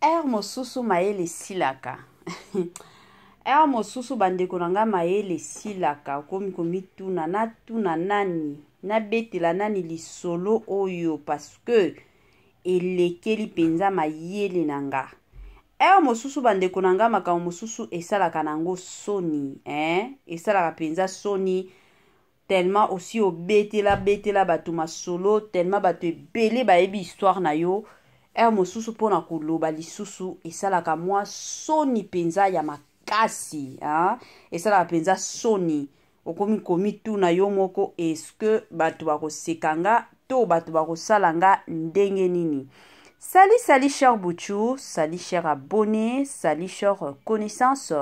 Heure mosusu mayele esilaka. Heure mosusu bandeko na ngai mayele esilaka, okomi komituna natuna nani, nabetela nani lisolo oyo parce que elekeli mpenza mayele na nga. Heure mosusu bandeko na ngai makambo mosusu esalaka na yango soni, eh? Esalaka mpenza soni tellement osi obetela betela bato masolo tellement bato ebele bayebi histoire na yo heure mosusu mpo na koloba lisusu esalaka mwa soni mpenza ya makasi hein? Esalaka mpenza soni, okomi komituna yo moko est-ce bato bakoseka nga to bato bakosala nga ndenge nini. Salut, salut cher Bouchou, salut cher abonné, salut cher connaissance,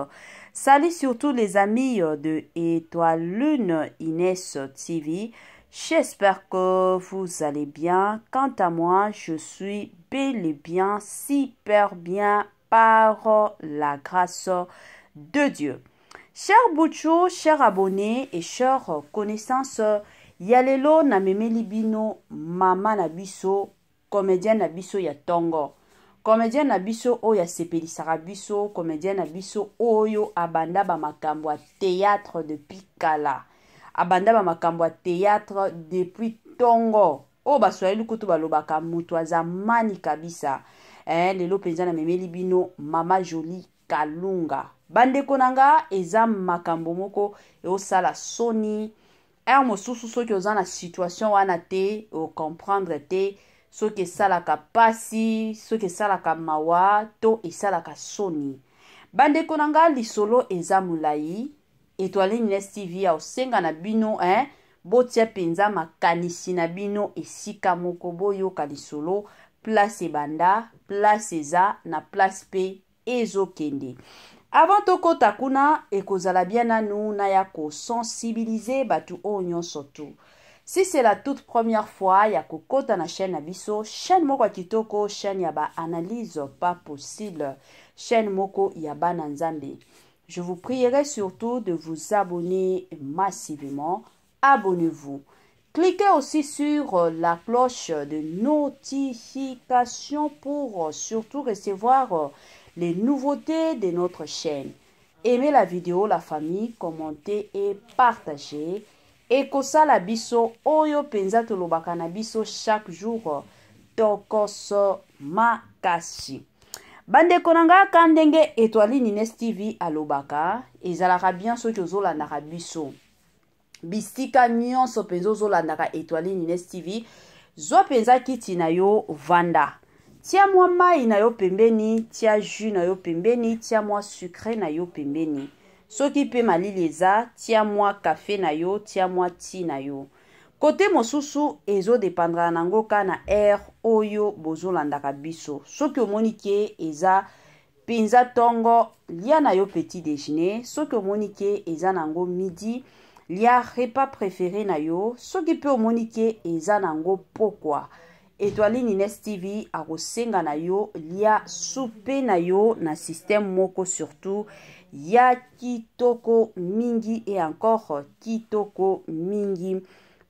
salut surtout les amis de Étoile Lune Inès TV. J'espère que vous allez bien. Quant à moi, je suis bel et bien, super bien par la grâce de Dieu. Cher Bouchou, cher abonné et cher connaissance, ya lelo namemeli bino mama na biso, comédien na biso ya tongo, comédien na biso oyo asepelisaka biso, comédien na biso oyo abanda ba makambo ya théâtre depuis kala, abanda ba makambo ya théâtre depuis tongo. Oyo baswahili kutu balobaka mutu azamani kabisa. Lelo mpenza namemeli bino Mama Jolie Kalunga. Bandeko na nga, eza makambo moko eosala soni. Heure mosusu soki oza na situation wana te, ocomprendre te soki esalaka pasi, soki esalaka mawa to esalaka soni. Bandeko na nga, lisolo eza molai. Étoile Ines TV aosenga na bino, botia mpenza makanisi na bino esika moko, boyoka lisolo place ebanda, place eza na place pe ezokende. Avant tokota kuna, ekozala bien nanu na ya kosensibiliser bato oyo nyonso tu. Si c'est la toute première fois ya kokota na chaîne na biso, chaîne moko ya kitoko, chaîne ya ba analyse pas possible, chaîne moko ya bana Nzambe, je vous prierai surtout de vous abonner massivement. Abonnez-vous. Cliquez aussi sur la cloche de notification pour surtout recevoir les nouveautés de notre chaîne. Aimez la vidéo, la famille, commentez et partagez. Ekosala biso oyo penza tolobaka na biso chaque jour, tokoso makasi. Bandeko na nga, ka ndenge Étoile Ines TV alobaka, ezalaka bien soki ozolandaka biso bisika nyonso mpenza ozolandaka Étoile Ines TV, zwa mpenza kiti na yo, vanda, tia mwa mai na yo pembeni, tia jus na yo pembeni, tia mwa sucre na yo pembeni. Soki mpe malili eza, tia mwa kafe na yo, tia mwa ti na yo. Kote mosusu ezodépendre nango ka na heure oyo bozolandaka biso. Soki omoni ke eza mpenza ntongo, lia na yo petit déjeuner. Soki omoni ke eza nango midi, lia repas préféré na yo. Soki mpe omoni ke eza nango pokwa, Étoile Ines TV akosenga na yo lia soupe na yo na système moko surtout ya kitoko mingi et encore kitoko mingi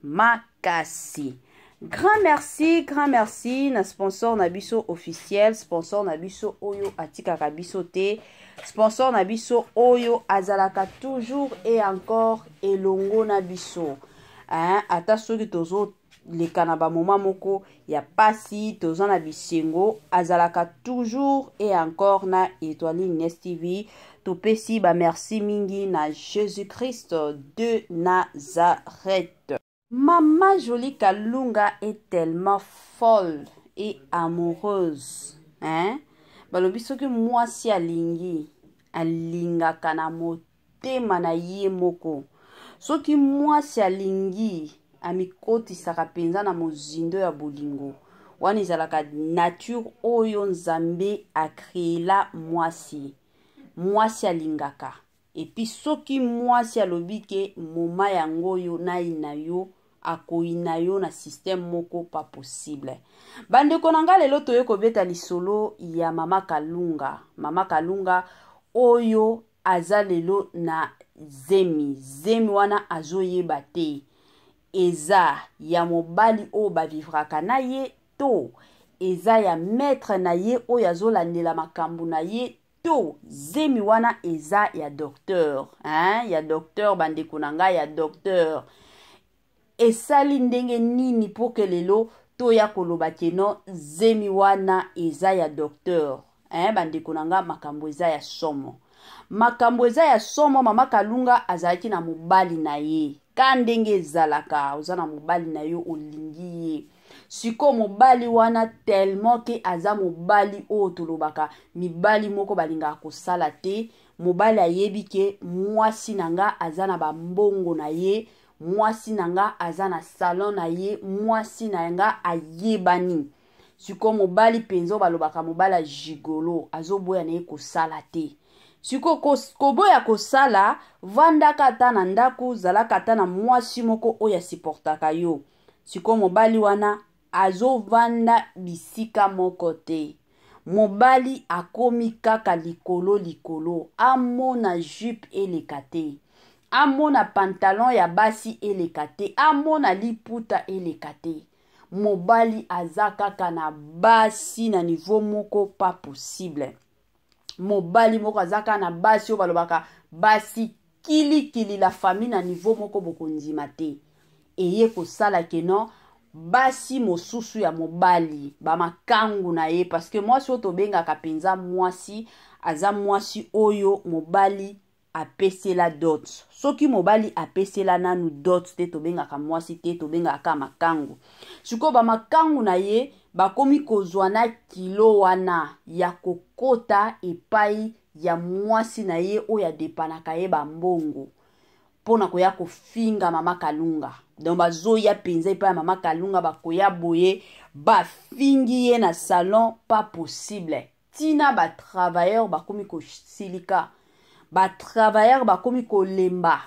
makasi. Grand merci, grand merci na sponsor na biso officiel, sponsor na biso oyo atikaka biso te, sponsor na biso oyo azalaka toujours et encore elongo na biso, hein, ata soki tozo leka na bamoma moko ya pasi, toza na bisengo, azalaka toujours et encore na Étoile Ines TV. Topesi ba merci mingi na Jésus-Christ de Nazareth. Mama Jolie Kalunga est tellement folle et amoureuse, hein? Balobi soki mwasi alingi, alingaka na motema na ye moko. Soki mwasi alingi, amikotisaka mpenza na mozindo ya bolingo. Wana ezalaka nature oyo Nzambe akreela mwasi. Mwasi alingaka. Epi soki mwasi alobi ke moma yango oyo nayina yo, akoyina yo na système moko pas possible. Bandeko na nga, lelo toye kobeta lisolo ya Mama Kalunga. Mama Kalunga oyo aza lelo na zemi. Zemi wana azoyeba te eza ya mobali oyo bavivraka na ye to eza ya maître na ye oyo azolandela makambo na ye to zemi wana eza ya docteur, hein? Ya docteur, bandeko na ngai, ya docteur. Esali ndenge nini mpo ke lelo toya koloba ke no zemi wana eza ya docteur, hein? Bandeko na nga, makambo eza ya somo, makambo eza ya somo. Mama Kalunga azalaki na mobali na ye ka ndenge ezalaka, oza na mobali na yo, olingi ye. Sikoyo mobali wana, tellement ke aza mobali oyo tolobaka mibali moko balingaka kosala te, mobali ayebi ke mwasi na nga aza na bambongo na ye, mwasi na nga aza na salon na ye, mwasi na nga ayebani. Sikoyo mobali mpenza oyo balobaka mobali ya gigolo azoboya na ye kosala te. Sikoyo koboya kosala, vandaka ata na ndako, zalaka ata na mwasi moko oyo asiportaka yo. Sikoyo mobali wana azovanda bisika moko te, mobali akomi kaka likolo likolo, amona jupe eleka te, amona pantalon ya basi eleka te, amona liputa eleka te. Mobali aza kaka na basi na niveau moko pas possible. Mobali moko aza kaka na basi oyo balobaka basi kilikili, la famille, na niveau moko bokondima te. Eye kosala ke non, basi mosusu ya mobali, bamakangu na ye, parce que mwasi oyo tobengaka mpenza mwasi, aza mwasi oyo mobali apesela dot. Soki mobali apesela nanu dot te, tobengaka mwasi te, tobengaka kaka makangu. Sikoyo bamakangu na ye bakomi kozwa na kilo wana ya kokota epai ya mwasi na ye oyo adepanaka ye bambongo, mpo na koya kofinga mama Kalunga. Donc bazoya mpenza epai ya mama Kalunga, bakoya boye, bafingi ye na salon, pas possible. Ntina batravailleur bakomi kosilika, batravailleur bakomi kolemba.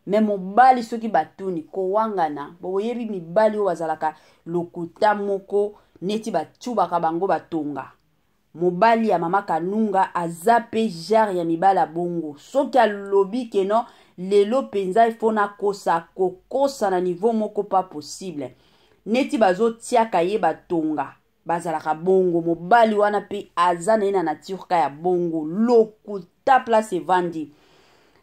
Me mobali soki batuni kowangana, boyebi mibali oyo bazalaka lokuta moko neti batubaka bango batonga. Mobali ya mama Kalunga aza mpe genre ya mibali ya bongo. Soki alobi keno lelo mpenza ifo nakosa, kokosa na niveau moko pas possible, neti bazotiaka ye batonga, bazalaka bongo. Mobali wana mpe aza na ye na nature ka ya bongo, lokuta place evandi.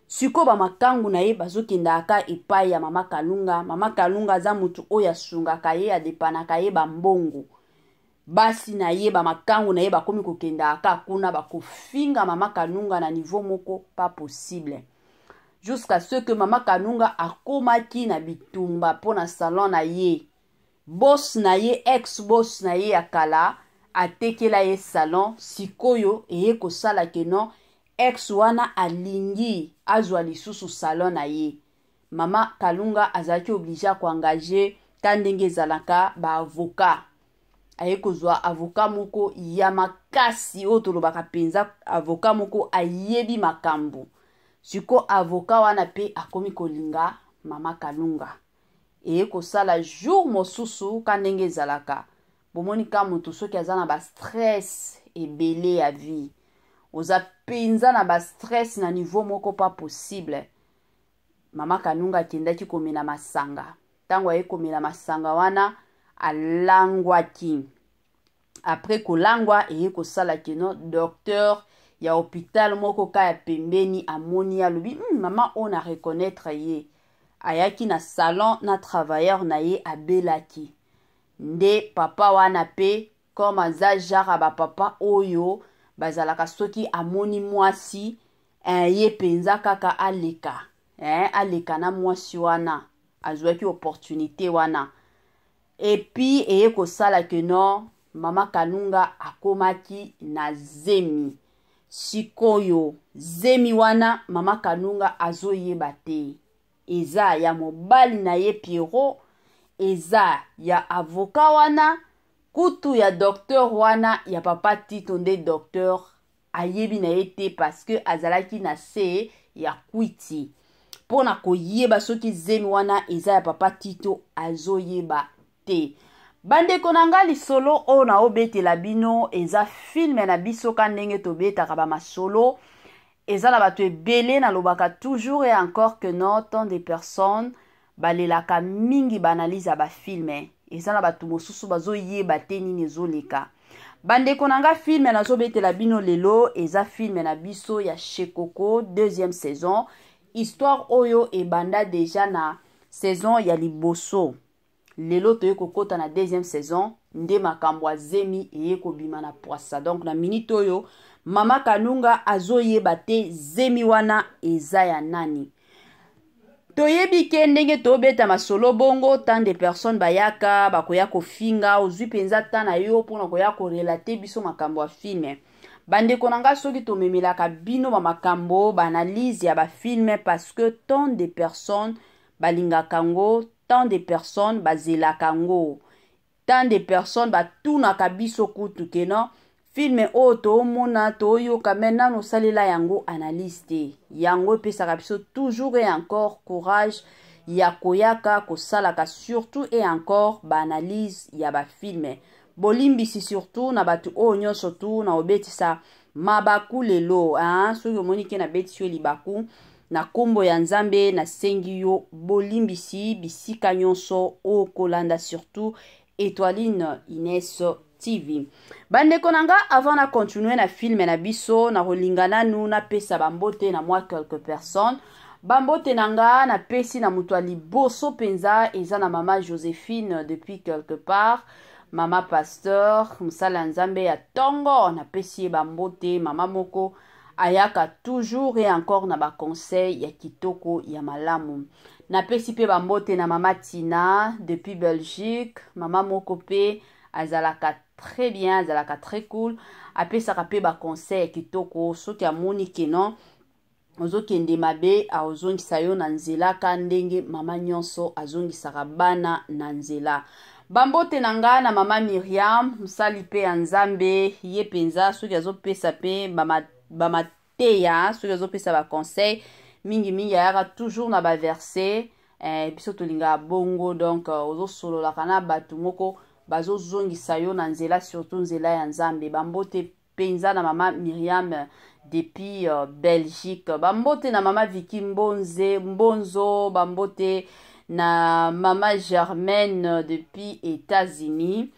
Sikoyo bamakangu na ye bazokendaka epai ya mama Kalunga. Mama Kalunga aza motu oyo asungaka ye, adepanaka ye bambongo. Basi na ye, bamakangu na ye bakomi kokendaka kuna, bakofinga mama Kalunga na niveau moko pas possible, jusqu'à ce que mama Kalunga akomaki na bitumba mpo na salon na ye. Boss na ye, ex boss na ye ya kala, atekela ye salon. Sikoyo eye kosala ke non, ex wana alingi azwa lisusu salon na ye. Mama Kalunga azalaki oblige ya koengage ta ndenge ezalaka baavocat. Aye kozwa avocat moko ya makasi oyo tolobaka mpenza avocat moko ayebi makambo. Sikoyo avocat wana mpe akomi kolinga mama Kalunga. Eye kosala jour mosusu ka ndenge ezalaka, bomoni ka moto soki aza na bastress ebele ya vie, oza mpenza na bastress na niveau moko pas possible. Mama Kalunga akendaki komela masanga. Ntango aye komela masanga wana, alangwaki. Après kolangwa, eye kosala keno docteur ya hôpital moko ka ya pembeni amoni ye, alobi mama oyo na reconnaître ye, ayaki na salon na travailleur na ye abelaki nde. Papa wana mpe, comme aza genre ya bapapa oyo bazalaka soki amoni mwasi ye mpenza kaka aleka, aleka na mwasi wana, azwaki opportunité wana. Epuis eye kosala ke non, mama Kalunga akomaki na zemi. Sikoyo zemi wana, mama Kalunga azoyeba te eza ya mobali na ye Pierrot, eza ya avocat wana, kutu ya docteur wana ya papa Tito nde docteur ayebi na ye te, parce que azalaki na se ya kwiti. Mpo na koyeba soki zemi wana eza ya papa Tito, azoyeba te. Bandeko na nga, lisolo oyo naobetela bino eza filme na biso ka ndenge tobetaka bamasolo. Eza na bato ebele, nalobaka toujours et encore que non, tant de personnes balelaka mingi baanalyse ya bafilme. Eza na bato mosusu bazoyeba te nini ezoleka. Bandeko na nga, film nazobetela bino lelo eza film na biso ya Shekoko deuxième saison. Histoire oyo ebanda deja na saison ya liboso. Lelo toye kokota na deuxième saison nde makambo ya zemi eye kobima na pwasa. Donc na minute oyo mama Kalunga azoyeba te zemi wana eza ya nani. Toyebi ke ndenge tobeta masolo bongo, tant de personnes bayaka bakoya kofinga. Ozwi mpenza temps na yo mpona koya korelater biso makambo ya film. Bandeko na nga, soki tomemelaka bino bamakambo, baanalyse ya bafilm, parce que tant de personnes balingaka yango, tant de personnes bazelaka yango, tant de personnes batunaka biso kutu ke non, film oyo toomona, tooyoka, me nano osalela yango analyse te. Yango epesaka biso toujours et encore courage ya koyaka kosalaka surtout et encore baanalyse ya bafilm. Bolimbisi surtout na bato oyo nyonso tu na obetisa mabaku lelo, hein? Soki omoni ke nabetisi yo libaku, na nkombo ya Nzambe nasengi yo bolimbisi bisika nyonso okolanda, surtout Etoiline Ines TV. Bandeko na nga, avant na continue na film na biso, nakolinga nanu napesa bambote na mwa quelques personnes. Bambote na nga napesi na moto ya liboso mpenza eza na mama Joséphine depuis quelque part, mama pasteur, mosala ya Nzambe ya ntongo. Napesi ye bambote. Mama moko ayaka toujours et encore na baconseil ya kitoko, ya malamu. Napesi mpe bambote na mama Tina depuis Belgique, mama moko mpe azalaka très bien, azalaka très cool, apesaka mpe baconseil ya kitoko. Soki amoni ke non, ozokende mabe, azongisa yo na nzela ka ndenge mama nyonso azongisaka bana na nzela. Bambote na nga na mama Miriam, mosali mpe ya Nzambe. Ye mpenza soki azopesa mpe bamateya, soki azopesa baconseil, mingimingi ayaka toujours na baverset. Biso tolingaka bongo. Donc ozosololaka na bato moko bazozongisa yo na nzela, surtout nzela ya Nzambe. Bambote mpenza na mama Miriam depuis Belgique. Bambote na mama Viki Mbonze Mbonzo. Bambote na mama Germaine depuis États-Unis.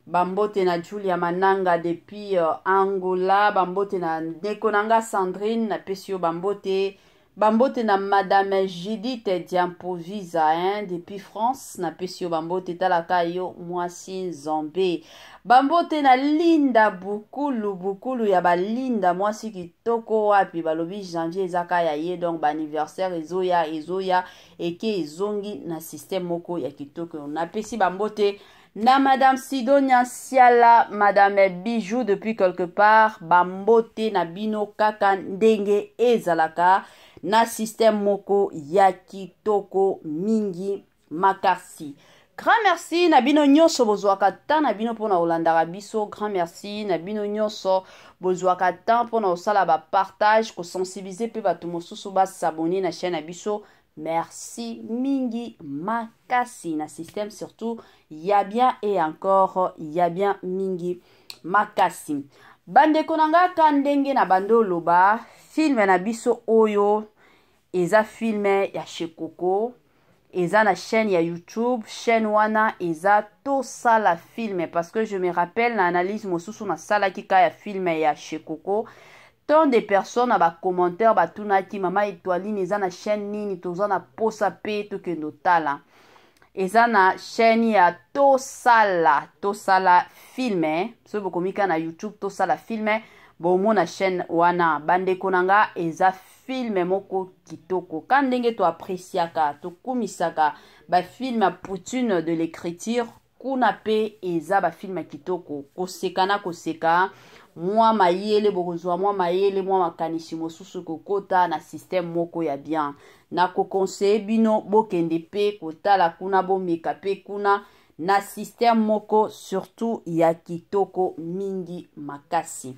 Bambote na Julia Mananga depuis Angola. Bambote na ndeko na nga Sandrine, napesi yo bambote. Bambote na madame Judith Diampovisa, hein, depuis France, napesi yo bambote. Talaka yo mwasi Nzambe. Bambote na Linda Bukulu, Bukulu ya balinda, mwasi kitoko. Wapi balobi janvier ezaka ya ye, donc baanniversaire ezoya, ezoya, eke ezongi na système moko ya kitoko. Napesi bambote na madame Sidonia Siala, madame Bijou depuis quelque part. Bambote na bino kaka ndenge ezalaka na système moko ya kitoko mingi makasi. Grand merci na bino nyonso bozwaka temps na bino mpona kolandaka biso. Grand merci na bino nyonso bozwaka temps mpona kosala bapartage, kosensibiliser mpe bato mosusu bas'abonner na chaîne na biso. Merci mingi makasi na système surtout ya bien et encore ya bien mingi makasi. Bandeko na nga, ka ndenge na bando oloba, film na biso oyo eza film ya Shekoko, eza na chaîne ya YouTube. Chaîne wana eza Tosala Film, parce que je me rappelle na analyse mosusu nasalaki ka ya film ya Shekoko, tant de personnes na bacommentaire batunaki: "Mama Etoiline, eza na chaîne nini? Toza na posa mpe tokende otala." Eza na chaîne ya Tosala Film. Soki bokomi kaka na YouTube Tosala Film, bomona chaîne wana. Bandeko na nga, eza film moko kitoko ka ndenge toappréciaka, tokumisaka bafilm ya Poutine de l'écriture. Kuna mpe eza bafilm ya kitoko, koseka na koseka, mwa mayele bokozwa, mwa mayele, mwa makanisi mosusu kokota na système moko ya bien. Nakoconseiller bino bokende mpe kotala kuna, bomeka mpe kuna na système moko surtout ya kitoko mingi makasi.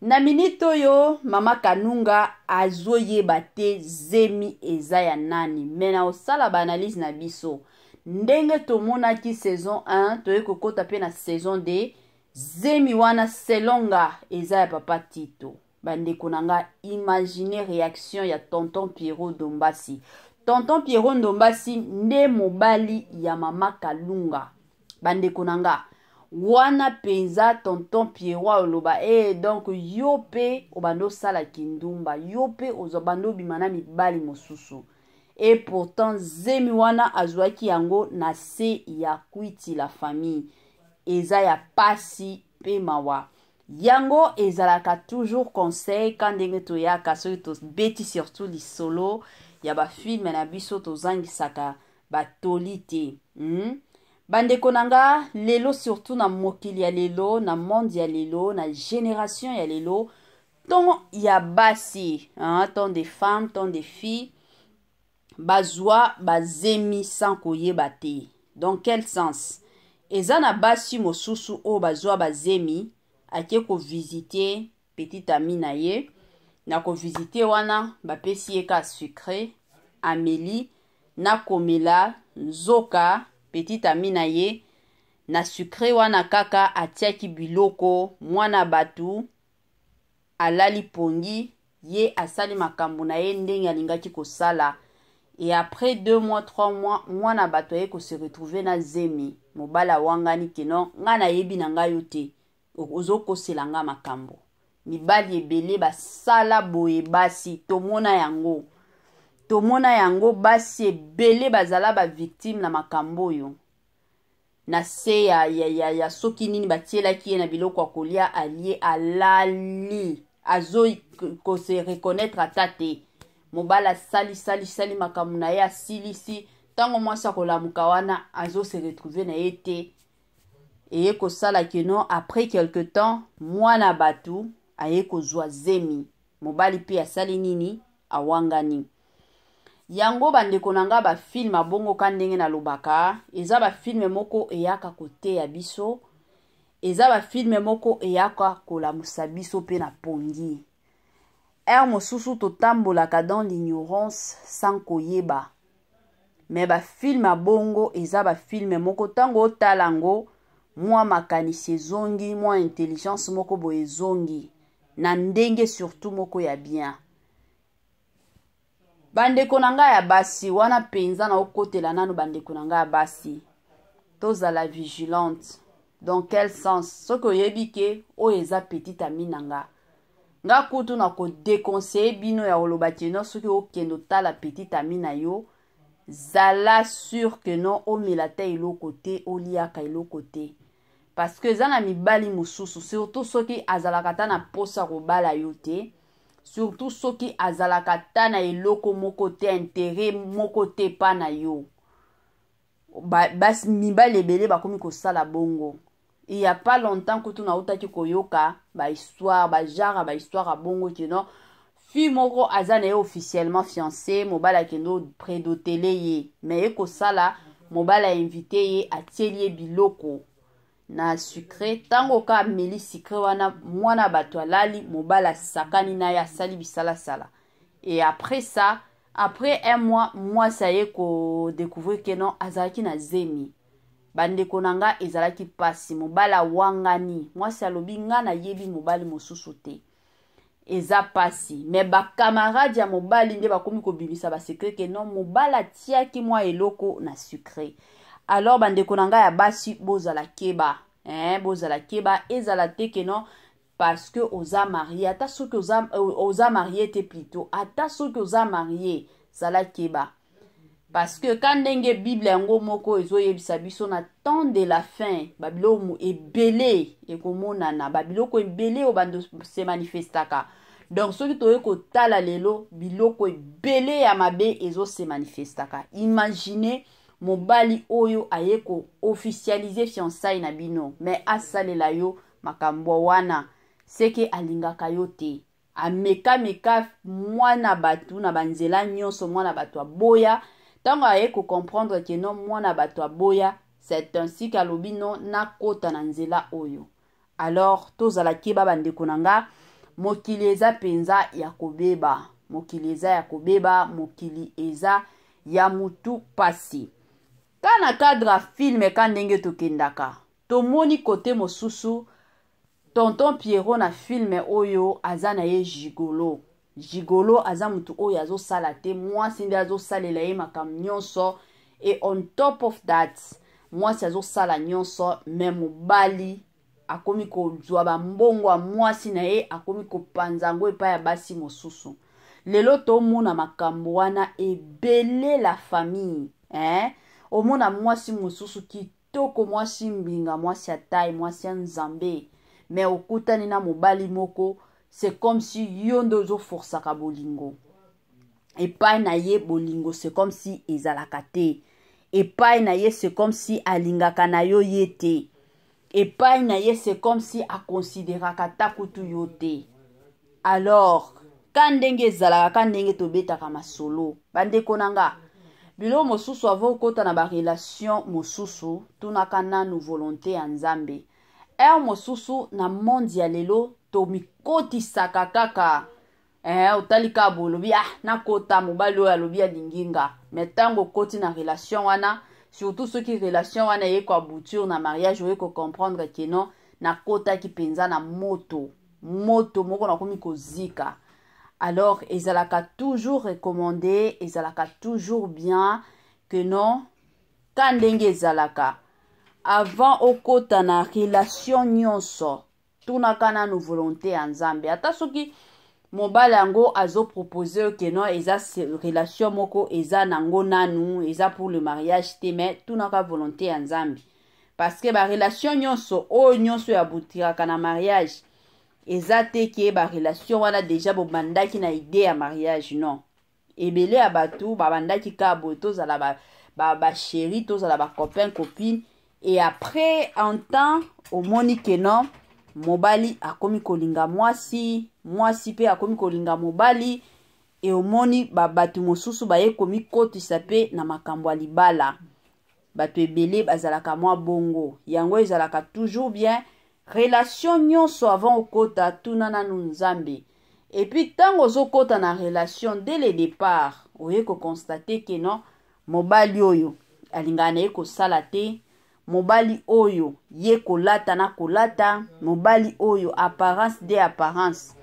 Na minute oyo mama Kanunga azoyeba te zemi eza ya nani. Me na kosala baanalyse na biso, ndenge tomonaki saison 1, toye kokɔta mpe na saison 2, zemi wana selon nga eza ya papa Tito. Bandeko na nga, imagine réaction ya tonton Pierrot Dombasi. Tonton Pierrot Ndombasi nde mobali ya mama Kalunga. Bandeko na nga, Wana mpenza tonton Pierrot aloba e eh, donc yo mpe obanda osala kindumba, yo mpe obanda obima na mibali mosusu. Et pourtant zemi wana azwaki yango na se ya kwiti. La famille, eza ya pasi mpe mawa. Yango ezalaka toujours conseil ka ndenge toyaka soki tobeti surtout lisolo ya bafilme na biso, tozangisaka batoli te. Bandeko na nga, lelo surtout na mokili ya lelo, na monde ya lelo, na génération ya lelo, tant ya basi, hein, tant de femmes, tant de filles bazwa bazemi sans koyeba te. Dans quel sens? Eza na basi mosusu oyo bazwa bazemi, ake kovisite petit ami na ye. Na kovisite wana, bapesi ye ka sucré, ameli. Na komela, nzoka petit ami na ye na sucré wana kaka atiaki biloko. Mwana bato alali pongi, ye asali makambo na ye ndenge alingaki kosala. Et après 2 mois, 3 mois, mwana bato aye kose retrouver na zemi. Mobali awangani que non, ngai nayebi na ngai yo te, ozokosela nga makambo. Mibali ebele basala boye. Basi tomona yango, tomona yango. Basi ebele bazala bavictime na makambo oyo na se ya soki nini batielaki ye na biloko ya kolia, alie, alali, azokose reconnaître ata te. Mobali asalisalisali makambo na ye, asilisi. Ntango mwasi akolamuka wana, azose retrouver na ye te. Eye kosala que non, après quelque temps, mwana bato aye kozwa zemi. Mobali mpe asali nini? Awangani yango. Bandeko na nga, bafilme abongoka ndenge nalobaka, eza bafilme moko eyaka koteya biso, eza bafilme moko eyaka kolamusa biso mpe na pongi. Heure mosusu totambolaka dans l'ignorance sans koyeba, mais bafilme abongo eza bafilme moko, ntango otala yango, mwa makanisi ezongi, mwa intelligence moko boye ezongi na ndenge surtout moko ya bien. Bandeko na ngai ya basi, wana mpenza na okotela nano. Bandeko na ngai ya basi, tozala vigilante. Dans quel sens? Soki oyebi que oyo eza petit ami na nga, nga kutu na kodéconseiller bino ya koloba que non, soki okende otala petit ami na yo, zala sûr que non, omela ta eloko te, oliaka eloko te, parce que eza na mibali mosusu, surtout soki azalaka ata na posa kobala yo te, surtout soki azalaka ta na eloko moko te, intérêt moko te epa na yo. Basi, mibali ebele bakomi kosala bongo. Il y a pas longtemps kutu nautaki koyoka bahistoire, bagenre ya bahistoire ya bongo que non, fille moko aza na ye officiellement fiancé, mobali akende prédotele ye, mais ye kosala, mobali ainvite ye, atieli ye biloko na sucré. Ntango ka ameli sucré wana, mwana bato alali, mobali asakani na ye, asali bisalasala. Et après ça, après un mois, mwasi aye kodécouvrir que non, azalaki na zemi. Bandeko na nga, ezalaki mpasi. Mobali awangani, mwasi alobi: "Nga nayebi mobali mosusu te." Eza mpasi, mais bakamarade ya mobali nde bakomi kobimisa basecret que non, mobali atiaki mwa eloko na sucré. Alors bandeko na ngai ya basi, bozala keba, eh, bozala keba. Ezala te que non, parce que oza marié, ata soki oza marié te, plutôt ata soki oza marié, zala keba, parce que ka ndenge Bible yango moko ezoyebisa biso, na temps de la fin babiloko ebele ekomonana, babiloko ebele oyo bando se manifestaka. Donc soki toyei kotala lelo, biloko ebele ya mabe ezose manifestaka. Imagine mobali oyo aye koofficialiser fiançailles na bino, mais asalela yo makambo wana, seke alingaka yo te. Amekameka mwana bato na banzela nyonso, mwana bato aboya. Ntango aye kocomprendre que non, mwana bato aboya, c'est ainsi que alobi: "Non, nakota na nzela oyo." Alors tozala keba, bandeko na nga. Mokili eza mpenza ya kobeba, mokili eza ya kobeba, mokili eza ya mutu pasi. Ka na cadre ya film, ka ndenge tokendaka, tomoni kote mosusu tonton Pierrot na film oyo aza na ye gigolo. Gigolo aza motu oyo azosala te, mwasi nde azosalela ye makambo nyonso. Et on top of that, Mwasi azosala nyonso, me mobali akomi kozwa bambongo ya mwasi na ye, akomi kopanza yango epai ya basi mosusu. Lelo tomona makambo wana ebele, la famille, eh? Omona mwasi mosusu kitoko, mwasi mbinga, mwasi ya tai, mwasi ya Nzambe, me okutani na mobali moko, c'est comme si yo nde ozoforsaka bolingo epai na ye. Bolingo, c'est comme si ezalaka te epai na ye, c'est comme si alingaka na yo ye te epai na ye, c'est comme si akonsideraka ta kutu yo te. Alors ka ndenge ezalaka, ka ndenge tobetaka masolo, bandeko na nga, biloko mosusu, avant okota na barelation mosusu, tunaka nanu volonté ya Nzambe. Heure mosusu na monde ya lelo tomikotisaka kaka, otali kaka boye, olobi: "Ah, nakota, mobali oyo alobi alingi nga." Mais ntango okoti na relation wana, surtout soki relation wana eye koaboutir na mariage, oye kocomprendre ke non, nakotaki mpenza na moto, moto moko nakomi kozika. Alors ezalaka toujours recommandé, ezalaka toujours bien que non, ka ndenge ezalaka, avant okota na relation nyonso, tunaka nanu volonté ya Nzambe. Ata soki mobali yango azopropose yo ke non, eza relation moko eza nango nanu, eza pour le mariage te, mais tunaka volonté ya Nzambe, parce que barelation nyonso oyo nyonso ya butiraka na mariage, eza te ke barelation wana déjà bobandaki na idée ya mariage. Non, ebele ya bato babandaki kaka boye: tozala bachéri, ba tozala bacopain, copine. Et après, en temps, omoni ke non, mobali akomi kolinga mwasi, mwasi mpe akomi kolinga mobali, e omoni bato mosusu baye komikotisa mpe na makambo ya libala. Bato ebele bazalaka mwa bongo. Yango ezalaka toujours bien, relation nyonso, avant okota, tuna nanu Nzambe. Et puis ntango ozokɔta na relation, dès le départ oye koconstater ke non, mobali oyo alingaka na ye kosala te, mobali oyo ye kolata na kolata, mobali oyo apparence de apparence,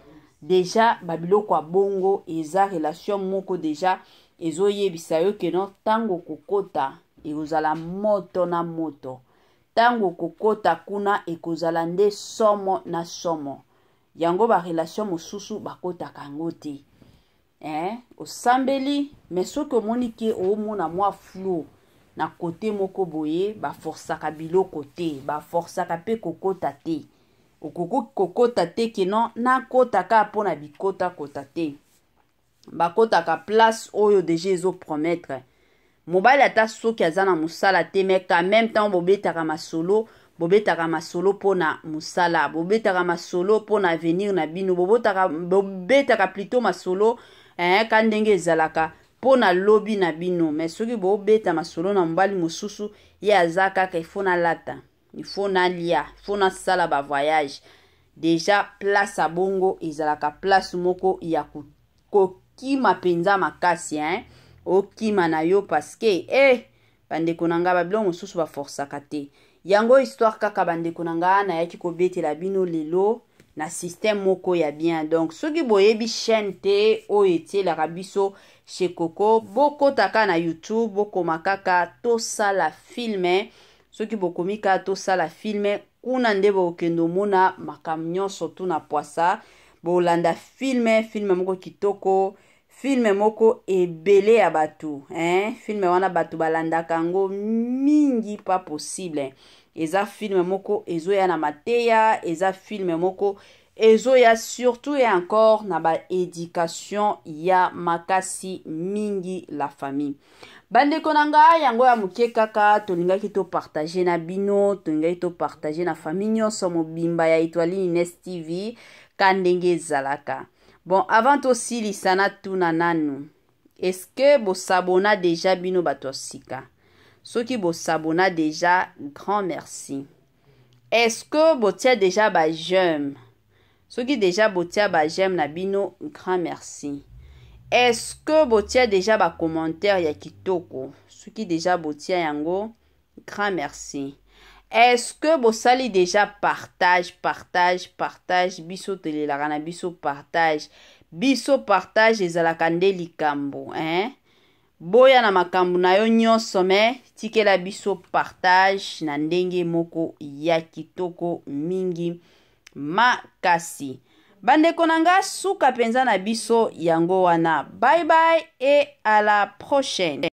déjà babiloko ya bongo, eza relation moko déjà ezoyebisa yo ke non, ntango kokota ekozala moto na moto, ntango kokota kuna ekozala nde somo na somo. Yango barelation mosusu bakotaka yango te, eh? Osambeli, mais soki omoni ke omona mwa flou na kote moko boye, baforsaka biloko te, baforsaka mpe kokota te. Okoki kokota te ke non, nakota kaka mpona bikotakota te. Bakotaka place oyo déjà ezopromettre. Mobali, ata soki aza na mosala te, mais quand même ntango bobetaka masolo, bobetaka masolo mpona mosala, bobetaka masolo mpona avenir na bino, bobetaka plutôt masolo, ka ndenge ezalaka, mpona lobi na bino. Mais soki bobeta masolo na mobali mosusu, ye aza kaka: "Il faut nalata, il faut nalia, il faut nasala bavoyage", déjà place ya bongo ezalaka place moko ya kokima mpenza makasi, hein? Okima na yo, parce que bandeko na ngai, babiloko mosusu baforsaka te. Yango histoire kaka, bandeko na ngai, nayaki kobetela bino lelo na système moko ya bien. Donc soki boyebi chaîne te oyo etielaka biso chez Coco, bokota kaka na YouTube, bokoma kaka "Tosala Film". Soki bokomi kaka "Tosala Film", kuna nde bokende omona makambo nyonso tuna poisa bolanda film, film moko kitoko, film moko ebele ya bato, hein? Film wana bato balandaka yango mingi, pas possible. Eza film moko ezoya na mateya, eza film moko ezoya surtout et encore na baéducation ya makasi mingi, la famille. Bandeko na ngai, yango ya moke kaka tolingaki topartage na bino, tolingaki topartage na famille nyonso mobimba ya Etoile Ines TV, ka ndenge ezalaka. Bon, avant tosilisa, natuna nanu: est-ce bosabona déjà, bino bato ya sika? Soki bosabona déjà, grand merci. Est-ce que botia déjà baj'aime? Soki déjà botia baj'aime na bino, grand merci. Est-ce que botia déjà bacommentaire ya kitoko? Soki déjà botia yango, grand merci. Est-ce que bosali déjà partage? Partage, partage, biso tolelaka na biso partage. Biso partage ezalaka nde likambo, hein? Boya na makambo na yo nyonso, me tikela biso partage na ndenge moko ya kitoko mingi makasi. Bandeko na nga, suka mpenza na biso yango wana. Bye bye et à la prochaine.